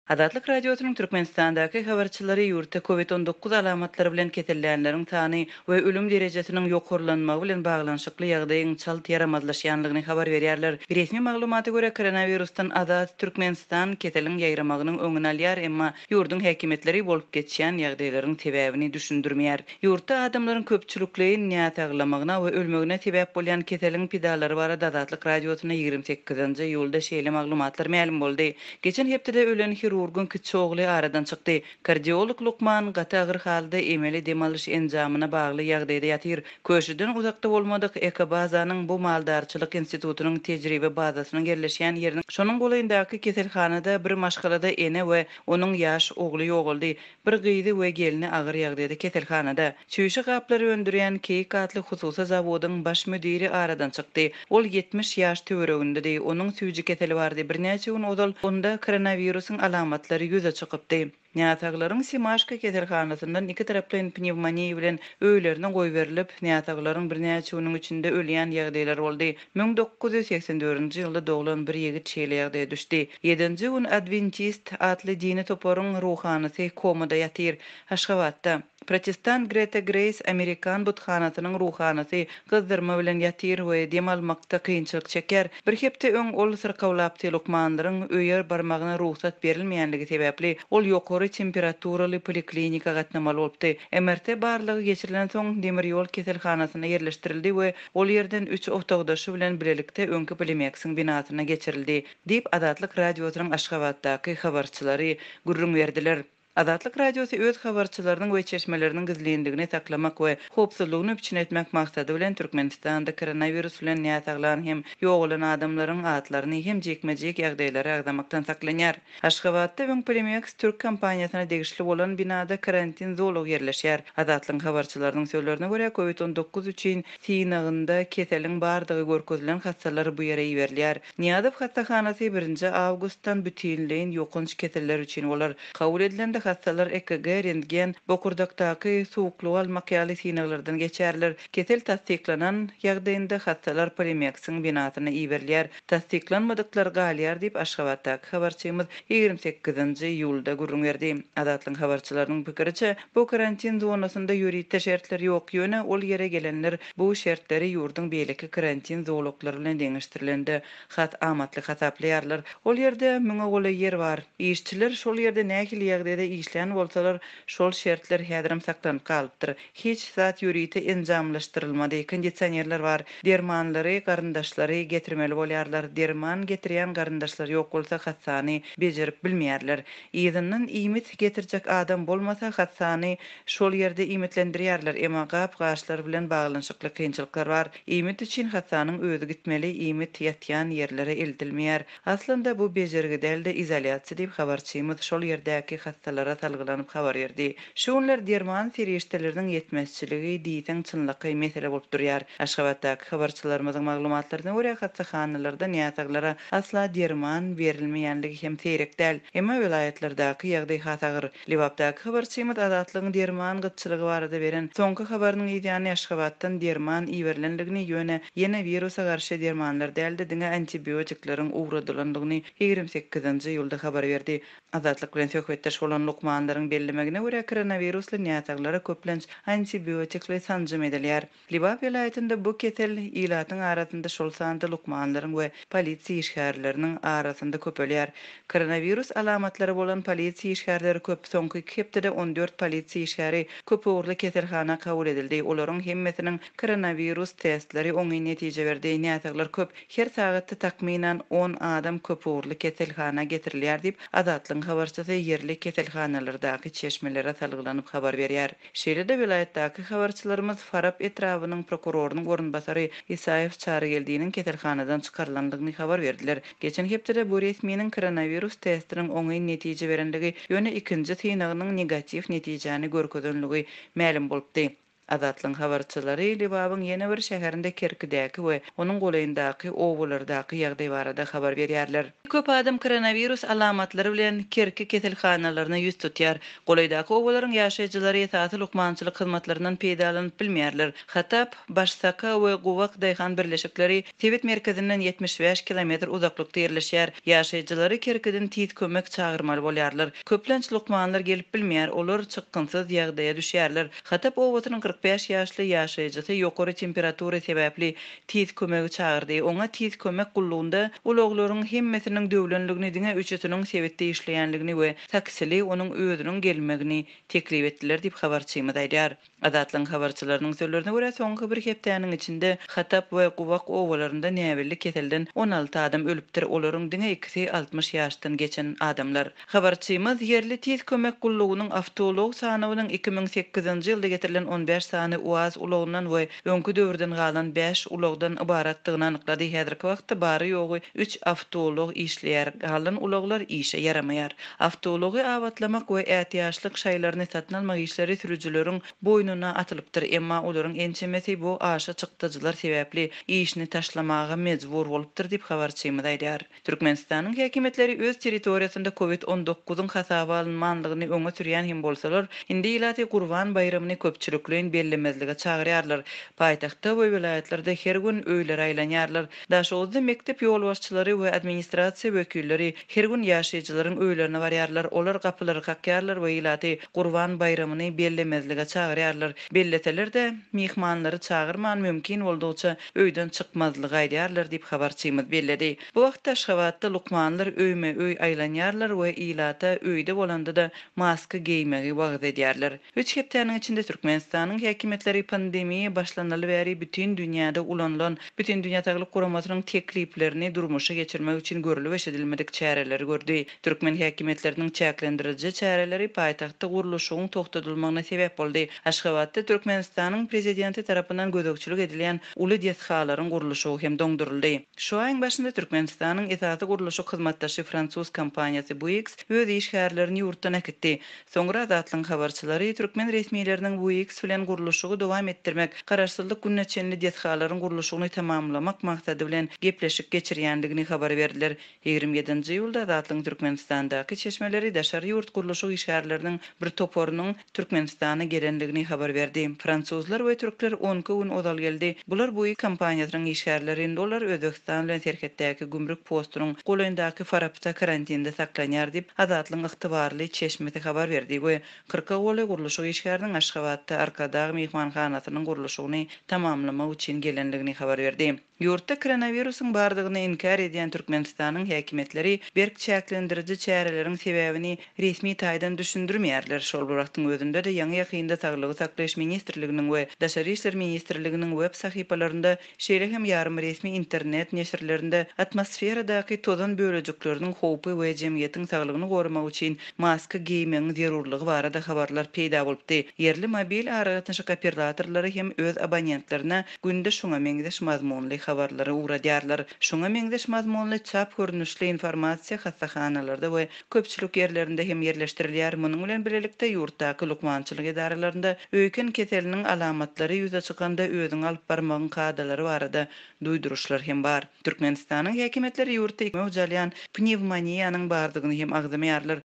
Azatlyk Radiosynyň Türkmenistandaky habarçylary ýurtda Covid 19 alamatlary bilen kesellänleriň sany we ölüm derejesiniň ýokarlanmagy bilen baglanyşykly ýagdaýyň çalt ýaramazlaşýanlygyny habar berýärler. Resmi maglumata görä, koronawirusdan azat Türkmenistan keseliň ýaýramagynyň öňüni alýar, emma ýurduň häkimiýetleri bolup geçýän ýagdaýlaryň sebäbini düşündirmeýär. Ýurtda adamlaryň köpçülikleýin näsaglamagyna we ölmegine sebäp bolýan keseliň pidalary barada Azatlyk Radiosyna 28 iýulda şeýle maglumatlar mälim boldy. Geçen hepdede ölen hirurgyň kiçi ogly aradan çykdy. Kardiolog lukman gaty agyr halda emeli dem alyş enjamyna bagly ýagdaýda ýatyr. Köşüden uzakda bolmadyk Ekobazanyň bu maldarçylyk institutynyň tejribe bazasynyň ýerleşýän ýeriniň şonuň golaýyndaky keselhanada bir maşgalada ene we onuň ýaş ogly ýogaldy. Bir gyzy we gelni agyr ýagdaýda keselhanada. Çüýşe gaplary öndürýän Keýik atly hususy zawodyň baş müdiri aradan çykdy. Ol 70 ýaş töweregindedi. Onuň süýji keseli bardy. Birnäçe gün ozal onda koronawirusyň alamatlary ýüze çykypdy. Näsaglaryň Semaşka keselhanasyndan ikitaraplaýyn pnewmoniýa bilen öýlerine goýberilip, näsaglaryň birnäçe günüň içinde ölýän ýagdaýlary boldy. 1984-nji ýylda doglan bir ýigit şeýle ýagdaýa düşdi. Ýedinji gün Adwentist atly dini toparyň ruhanysy komada ýatyr. Aşgabatda. Protestant Greta Greýs amerikan buthanasynyň ruhanysy gyzdyrma bilen ýatyr we dem almakda kynçylyk çekýär. Bir hepde öň ol syrkawlapdy, lukmanlaryň öýe barmagyna rugsat berilmeýänligi sebäpli, ol ýokary temperaturaly poliklinika gatnamaly bolupdy. MRT barlagy geçirilensoň, demir ýol keselhanasyna ýerleşdirildi we Ol ýerden üç otagdaşy bilen bilelikde öňki Polimeksiň binasyna geçirildi, diýip, Azatlyk Radiosynyň Aşgabatdaky habarçylary gürrüň berdiler. Azatlyk Radiosy öz habarçylarynyň we çeşmeleriniň gizlinligini saklamak we howpsuzlygyny üpjün etmek maksady bilen Türkmenistanda koronawirus bilen näsaglan hem ýogalan adamlaryň atlaryny hem jikme-jik ýagdaýlary agzamakdan saklanýar. Aşgabatda öň Polimeks türk kompaniýasyna degişli bolan binada karantin zolagy ýerleşýär. Azatlygyň habarçylarynyň sözlerine görä, Covid 19 üçin synagynda keseliň bardygy görkezilen hassalar bu ýere iberilýär. Nyýazow hassahanasy birinji awgustdan bütinleýin ýokanç keseller üçin bolar. Kabul edilende hassalar EKG, rentgen, bokurdakdaky suwuklygy almak ýaly synaglardan geçerler. Kesel tassyklanan ýagdaýynda hassalar Polimeksiň binasyna iberilýär. Tassyklanmadyklar galýar diýip, Aşgabatdaky habarçymyz 28-nji iýulda gürrüň berdi. Azatlygyň habarçylarynyň pikiriçe, bu karantin zonasynda ýörite şertler ýok, ýöne ol ýere gelenler bu şertleri ýurduň beýleki karantin zolaklary bilen deňeşdirilende has amatly hasaplaýarlar. Ol ýerde müňe golaý ýer bar. Işçiler şol ýerde nähili ýagdaýda işlän bolsalar, şol şertler häzirem saklanyp galypdyr. Hiç zat ýörite enjamlaşdyrylmady. Kondisionerler bar. Dermanlary garyndaşlary getirmeli bolýarlar. Derman getirýän garyndaşlar ýok bolsa hassany bejerip bilmeýärler. Yzyndan iýmit getirjek adam bolmasa hassany şol ýerde iýmitlendirýärler. Emma gap-gaçlar bilen baglanyşykly kynçylyklar bar. Iýmit üçin hassanyň özi gitmeli, iýmit ýatýan ýerlere eltilmeýär. Aslynda bu bejergi däl-de izolýasiýa diýip habarçymyz şol ýerdäki hassalara salgylanyp habar berdi. Şu günler derman serişdeleriniň ýetmezçiligi diýseň çynlakaý mesele bolup durýar. Aşgabatdaky habarçylarymyzyň maglumatlaryna görä hassahanalarda näsaglara asla derman berilmeýänligi hem seýrek däl. Emma welaýatlardaky ýagdaý has agyr. Lebapdaky habarçymyz Azatlygyň derman gytçylygy barada beren soňky habarynyň yzýany Aşgabatdan derman iberilendigini, ýöne ýene wirusa garşy dermanlar däl-de, diňe antibiotikleriň ugradylandygyny 28-nji iýulda habar berdi. Azatlyk bilen söhbetdeş bolan lukmanlaryň bellemegine görä, koronawirusly näsaglara köplenç antibiotikli sanjym edilýär. Lebap welaýatynda bu kesel ilatyň arasynda, şol sanda lukmanlaryň we polisiýa işgärleriniň arasynda köpelýär. Koronawirus alamatlary bolan polisiýa işgärleri köp, soňky iki hepdede 14 polisiýa işgäri köpugurly keselhana kabul edildi. Olaryň hemmesiniň koronawirus testleri oňyn netije berdi. Näsaglar köp, her sagatda takmynan on adam köpugurly keselhana getirilýär diýip, Azatlygyň habarçysy ýerli keselhanalardaky çeşmelere salgylanyp habar berýär. Şeýle-de welaýatdaky habarçylarymyz Farap etrabynyň prokurorynyň orunbasary Isaýew Çarygeldiniň keselhanadan çykarylandygyny habar berdiler. Geçen hepdede bu resminiň koronawirus testiniň oňyn netije berenligi, ýöne ikinji synagynyň negatiw netijäni görkezenligi mälim bolupdy. Azatlygyň habarçylary Lebabyň ýene bir şäherinde Kerkidäki we onuň golaýyndaky obalardaky ýagdaý barada habar berýärler. Köp adam koronawirus alamatlary bilen Kerki keselhanalaryna ýüz tutýar. Golaýdaky obalaryň ýaşaýjylary esasy lukmançylyk hyzmatlaryndan peýdalanyp bilmeýärler. Hatap, Başsaka we Gowak daýhan birleşikleri sebit merkezinden 75 kilometr uzaklykda ýerleşýär. Ýaşaýjylary Kerkiden tiz kömek çagyrmaly bolýarlar. Köplenç lukmanlar gelip bilmeýär, olar çykgynsyz ýagdaýa düşýärler. Hatap obasynyň 45 ýaşly ýaşaýjysy ýokary temperatura sebäpli tiz kömegi çagyrdy. Oňa tiz kömek gullugynda ulaglaryň hemmesiniň döwlenligini, diňe üçüsiniň sebitde işleýänligini we taksili onuň özüniň gelmegini teklip etdiler diýip, habarçymyz aýdýar. Azatlygyň habarçylarynyň sözlerine görä, soňky bir hepdäniň içinde Hatap we Gubak obalarynda näbelli keselden 16 adam ölüpdir, olaryň diňe ikisi 60 ýaşdan geçen adamlar. Habarçymyz ýerli tiz kömek gullugynyň awtoulag sanawynyň 2008-nji ýylda getirilen on bäş sany UAZ ulagyndan we öňki döwürden galan bäş ulagdan ybaratdygyny anyklady. Häzirki wagtda bary-ýogy üç awtoulag işleýär, galan ulaglar işe ýaramaýar. Awtoulagy abatlamak we ätiýaçlyk şaýlaryny satyn almak işleri sürüjileriň boýnuna atylypdyr, emma olaryň ençemesi bu aşa çykdajylar sebäpli işini taşlamaga mejbur bolupdyr diýip, habarçymyz aýdýar. Türkmenistanyň häkimiýetleri öz territoriýasynda Covid on dokuzyň hasaba alynmanlygyny öňe sürýän hem bolsalar, indi ilaty Gurban baýramyny köpçülikleýin bellemezlige çagyrýarlar. Paýtagtda we welaýatlarda her gün öýlere aýlanýarlar. Daşoguzda mekdep ýolbaşçylary we administrasiýa wekilleri her gün ýaşaýjylaryň öýlerine barýarlar. Olar gapylary kakýarlar we ilaty Gurban baýramyny bellemezlige çagyrýarlar. Belleseler-de, myhmanlary çagyrman, mümkin boldugyça öýden çykmazlygy aýdýarlar diýip, habarçymyz belledi. Bu wagtda Aşgabatda lukmanlar öýme-öý aýlanýarlar we ilata öýde bolanda-da maska geýmegi wagyz edýärler. Üç hepdäniň içinde Türkmenistanyň häkimiýetleri pandemiýa başlanaly bäri bütin dünýäde ulanylan Bütindünýä Saglyk Guramasynyň tekliplerini durmuşa geçirmek üçin görlüp-eşidilmedik çäreleri gördi. Türkmen häkimiýetleriniň çäklendiriji çäreleri paýtagtda gurluşygyň togtadylmagyna sebäp boldy. Aşgabatda Türkmenistanyň Prezidenti tarapyndan gözegçilik edilýän uly desgalaryň gurluşygy hem doňduryldy. Şu aýyň başynda Türkmenistanyň esasy gurluşyk hyzmatdaşy fransuz kompaniýasy Bouygues öz işgärlerini ýurtdan äkitdi. Soňra Azatlygyň habarçylary türkmen resmileriniň Bouygues bilen gurluşygy dowam etdirmek, Garaşsyzlyk gününe çenli desgalaryň gurluşygyny tamamlamak maksady bilen gepleşik geçirýändigini habar berdiler. 27-nji iýulda Azatlygyň Türkmenistandaky çeşmeleri daşary ýurt gurluşyk işgärleriniň bir toparynyň Türkmenistana gelendigini habar berdi. Fransuzlar we türkler on iki gün ozal geldi. Bular Buig kompaniýasynyň işgärleri. Indi olar Özbegistan bilen serhetdäki gümrük postunyň golaýyndaky Farapda karantinde saklanýar diýip, Azatlygyň ygtybarly çeşmesi habar berdi we kyrka golaý gurluşyk işgäriniň Aşgabatda Arkadag myhmanhanasynyň gurluşygyny tamamlamak üçin gelendigini habar berdi. Ýurtda koronawirusyň bardygyny inkär edýän Türkmenistanyň häkimiýetleri berk çäklendiriji çäreleriň sebäbini resmi taýdan düşündirmeýärler. Şol bir wagtyň özünde-de, ýaňy-ýakynda Saglygy saklaýyş ministrliginiň we Daşary işler ministrliginiň web sahypalarynda, şeýle hem ýarym resmi internet neşirlerinde atmosferadaky tozan bölejikleriniň howpy we jemgyýetiň saglygyny goramak üçin maska geýmegiň zerurlygy barada habarlar peýda bolupdy. Ýerli mobil aragatnaşyk operatorlary hem öz abonentlerine Günde şuňa meňzeş mazmunly habarlary ugradýarlar. Şuňa meňzeş mazmunly çap görnüşli informasiýa hassahanalarda we köpçülik ýerlerinde hem ýerleşdirilýär. Munuň bilen birlikde, ýurtdaky lukmançylyk edaralarynda öýken keseliniň alamatlary ýüze çykanda özüňi alyp barmagyň kadalary barada duýduryşlar hem bar. Türkmenistanyň häkimiýetleri ýurtda möwç alýan pnewmoniýanyň bardygyny hem agzamaýarlar.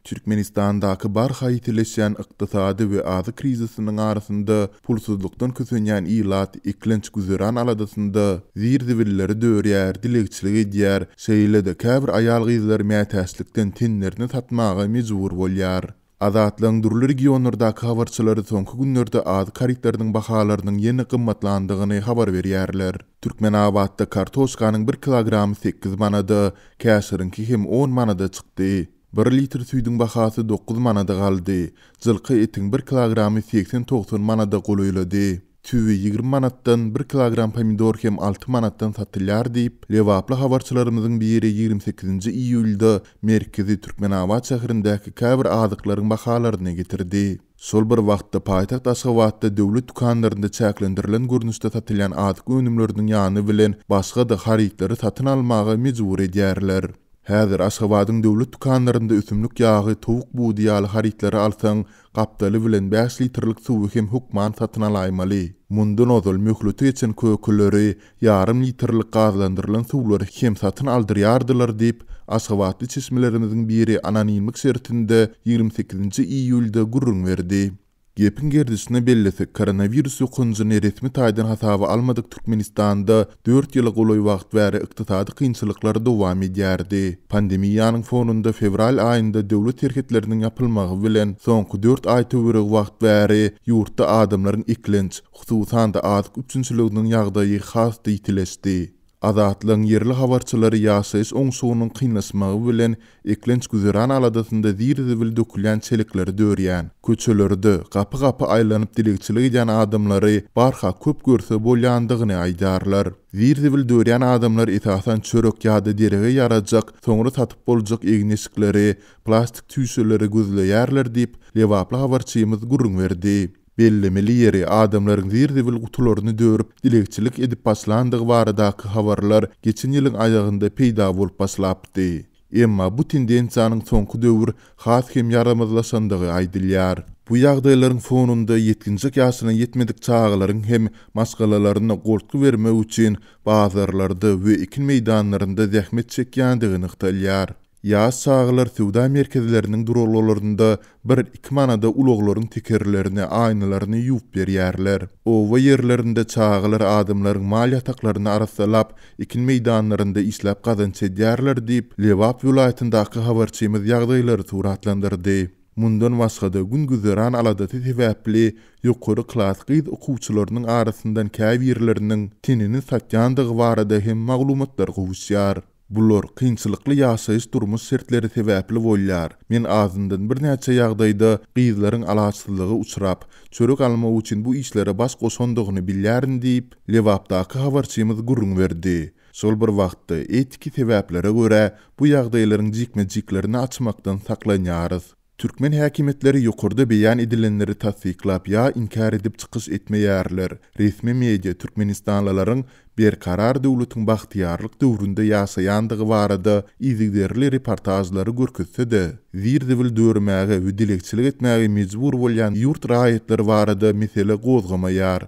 Türkmenistandaky barha ýitileşýän ykdysady we azyk krizisiniň arasynda pulsuzlykdan kösenýän ilat eklenç-güzeran aladasynda zir-zibilleri dörýär, dilegçilik edýär, şeýle-de käbir aýal-gyzlar mätäçlikden tenlerini satmaga mejbur bolýar. Azatlygyň dürli regionlardaky habarçylary soňky günlerde azyk harytlarynyň bahalarynyň ýene gymmatlandygyny habar berýärler. Türkmenabatda kartoşkanyň bir kilogramy sekiz manada, käşiriňki hem on manada çykdy. Bir litr süýdüň bahasy dokuz manada galdy. Jylky etiň bir kilogramy segsen-togsan manada golaýlady. Tüwi 20 manatdan, bir kilogram pomidor hem alty manatdan satylýar diýip, lebaply habarçylarymyzyň biri 28-nji iýulda merkezi Türkmenabat şäherindäki käbir azyklaryň bahalaryny getirdi. Şol bir wagtda, paýtagt Aşgabatda döwlet dükanlarynda çäklendirilen görnüşde satylýan azyk önümleriniň ýany bilen başga-da harytlary satyn almaga mejbur edýärler. Häzir Aşgabadyň döwlet dükanlarynda ösümlik ýagy, towuk budy ýaly harytlary alsaň, gapdaly bilen bäş litrlik suwy hem hökman satyn alaýmaly. Mundan ozal möhleti geçen kökeleri, ýarym litrlik gazlandyrylan suwlary hem satyn aldyrýardylar diýip, aşgabatly çeşmelerimiziň biri anonimlik şertinde 28-nji iýulda gürrüň berdi. Gepiň gerdişine bellesek, koronawirus ýokanjyny resmi taýdan hasaba almadyk Türkmenistanda dört ýyla golaý wagt bäri ykdysady kynçylyklar dowam edýärdi. Pandemiýanyň fonunda fewral aýynda döwlet serhetleriniň ýapylmagy bilen, soňky dört aý töweregi wagt bäri ýurtda adamlaryň eklenç, hususan-da azyk üpjünçiliginiň ýagdaýy has-da ýitileşdi. Azatlygyň ýerli habarçylary ýaşaýyş oňşugynyň kynlaşmagy bilen eklenç-güzeran aladasynda zir-zibil dökülýän çelekleri dörýän, köçelerde gapy-gapy aýlanyp dilegçilik edýän adamlary barha köp görse bolýandygyny aýdýarlar. Zir-zibil dörýän adamlar esasan çörek ýa-da derege ýarajak, soňra satyp boljak egin-eşikleri, plastik çüýşeleri gözleýärler diýip, lebaply habarçymyz gürrüň berdi. Bellemeli ýeri, adamlaryň zir-zibil gutularyny dörüp, dilegçilik edip başlandygy baradaky habarlar geçen ýylyň aýagynda peýda bolup başlapdy. Emma bu tendensiýanyň soňky döwür has hem ýaramazlaşandygy aýdylýar. Bu ýagdaýlaryň fonunda ýetginjek ýaşyna ýetmedik çagalaryň hem maşgalalaryna goltgy bermek üçin bazarlarda we ekin meýdanlarynda zähmet çekýändigi nygtalýar. Ýaş çagalar söwda merkezleriniň duralgalarynda bir-iki manada ulaglaryň tekerlerini, aýnalaryny ýuwup berýärler. Oba ýerlerinde çagalar adamlaryň mal ýataklaryny arassalap, ekin meýdanlarynda işläp gazanç edýärler diýip, Lebap welaýatyndaky habarçymyz ýagdaýlary suratlandyrdy. Mundan başga-da, gün-güzeran aladasy sebäpli ýokary klas gyz okuwçylarynyň arasyndan käbirleriniň tenini satýandygy barada hem maglumatlar gowuşýar. Bular kynçylykly ýaşaýyş-durmuş şertleri sebäpli bolýar. Men azyndan birnäçe ýagdaýda gyzlaryň alaçsyzlyga uçrap, çörek almak üçin bu işlere baş goşandygyny bilýärin diýip, Lebapdaky habarçymyz gürrüň berdi. Şol bir wagtda, etiki sebäplere görä, bu ýagdaýlaryň jikme-jiklerini açmakdan saklanýarys. Türkmen häkimiýetleri ýokarda beýan edilenleri tassyklap ýa inkär edip çykyş etmeýärler. Resmi media türkmenistanlylaryň Berkarar döwletiň bagtyýarlyk döwründe ýaşaýandygy barada yzygiderli reportažlary görkezse-de, zir-zibil dörmäge we dilegçilik etmäge mejbur bolýan ýurt raýatlary barada mesele gozgamaýar.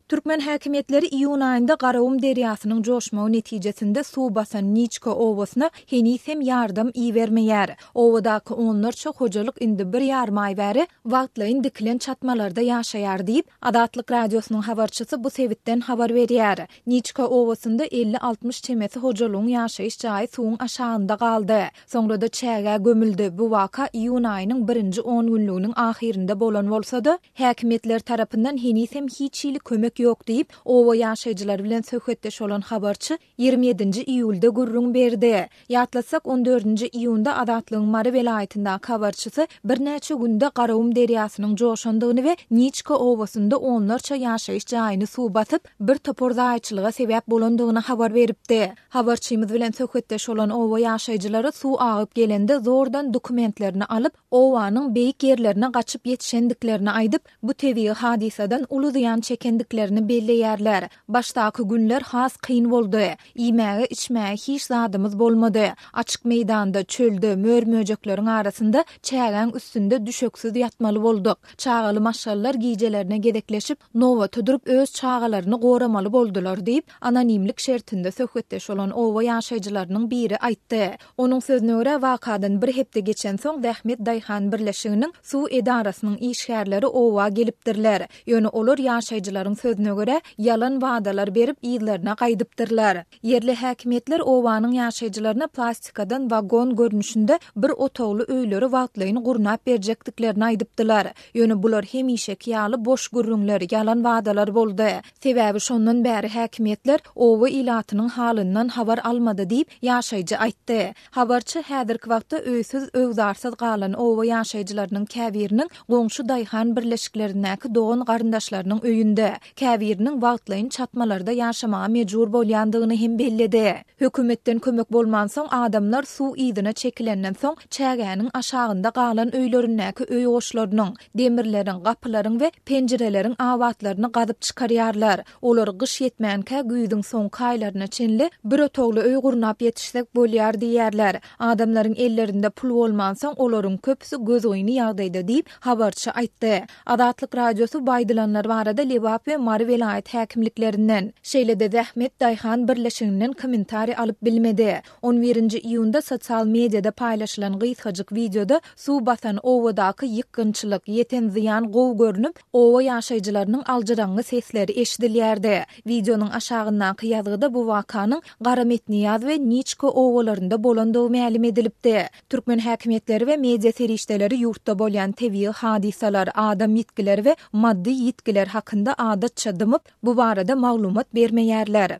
Türkmen häkimiýetleri iýun aýynda Garagum derýasynyň joşmagy netijesinde suw basan Niçka obasyna heniz hem ýardam ibermeýär. Obadaky onlarça hojalyk indi bir ýarym aý bäri wagtlaýyn dikilen çatmalarda ýaşaýar diýip, Azatlyk Radiosynyň habarçysy bu sebitden habar berýär. Niçka obasynda elli-altmyş çemesi hojalygyň ýaşaýyş jaýy suwuň aşagynda galdy. Soňra-da çägä gömüldi. Bu waka iýun aýynyň birinji ongünlüginiň ahyrynda bolan bolsa-da, Häkimiýetler tarapyndan heniz hem hiç hili kömek ýok diýip, oba ýaşaýjylary bilen söhbetdeş bolan habarçy 27-nji iýulda gürrüň berdi. Ýatlatsak, on dördünji iýunda Azatlygyň Mary welaýatyndaky habarçysy birnäçe günde Garagum derýasynyň joşandygyny we Niçka obasynda onlarça ýaşaýyş jaýyny suw basyp, bir topar zaýaçylyga sebäp bolandygyny habar beripdi. Habarçymyz bilen söhbetdeş bolan oba ýaşaýjylary suw agyp gelende zordan dokumentlerini alyp, obanyň beýik ýerlerine gaçyp ýetişendiklerini aýdyp, bu tebigy hadysadan uly zyýan çekendiklerini belleýärler. Başdaky günler has kyn boldy. Iýmäge, içmäge hiç zadymyz bolmady. Açyk meýdanda, çölde, mör-möjekleriň arasynda, çägäň üstünde düşeksiz ýatmaly bolduk. Çagaly maşgalalar gijelerine gezekleşip, nobata durup öz çagalaryny goramaly boldular diýip, anonimlik şertinde söhbetdeş bolan oba ýaşaýjylarynyň biri aýtdy. Onuň sözüne görä, wakadan bir hepde geçensoň Zähmet daýhan birleşiginiň suw edarasynyň işgärleri oba gelipdirler. Ýöne olar ýaşaýjylaryň sözüne görä, ýalan wadalar berip yzlaryna gaýdypdyrlar. Ýerli häkimiýetler obanyň ýaşaýjylaryna plastikadan wagon görnüşinde bir otagly öýleri wagtlaýyn gurnap berjekdiklerini aýdypdylar. Ýöne bular hemişeki ýaly boş gürrüňler, ýalan wadalar boldy. Sebäbi şondan bäri häkimiýetler oba ilatynyň halyndan habar almady diýip, ýaşaýjy aýtdy. Habarçy häzirki wagtda öýsüz-öwzarsyz galan oba ýaşaýjylarynyň käbiriniň goňşy daýhan birleşiklerindäki dogan-garyndaşlarynyň öýünde, käbiriniň wagtlaýyn çatmalarda ýaşamaga mejbur bolýandygyny hem belledi. Hökümetden kömek bolmansoň, adamlar suw yzyna çekilenden soň, çägäniň aşagynda galan öýlerindäki öý goşlarynyň, demirleriň, gapylaryň we penjireleriň abatlaryny gazyp çykarýarlar. Olar gyş ýetmänkä güýzüň soňky aýlaryna çenli bir otagly öý gurnap ýetişsek bolýar diýýärler. Adamlaryň ellerinde pul bolmansoň, olaryň köpüsi gözgyny ýagdaýda diýip, habarçy aýtdy. Azatlyk Radiosy bu aýdylanlar barada Lebap we Mary welaýat häkimliklerinden, şeýle-de Zähmet daýhan birleşiginden kommentariý alyp bilmedi. On birinji iýunda sosial mediada paýlaşylan gysgajyk wideoda suw basan obadaky ýykgynçylyk, ýeten zyýan gowy görnüp, oba ýaşaýjylarynyň aljyraňňy sesleri eşidilýärdi. Wideonyň aşagyndaky ýazgyda bu wakanyň Garametnyýaz we Niçka obalarynda bolandygy mälim edilipdi. Türkmen häkimiýetleri we media serişdeleri ýurtda bolýan tebigy hadysalar, adam ýitgileri we maddy ýitgiler hakynda adatça dymyp, bu barada maglumat bermeýärler.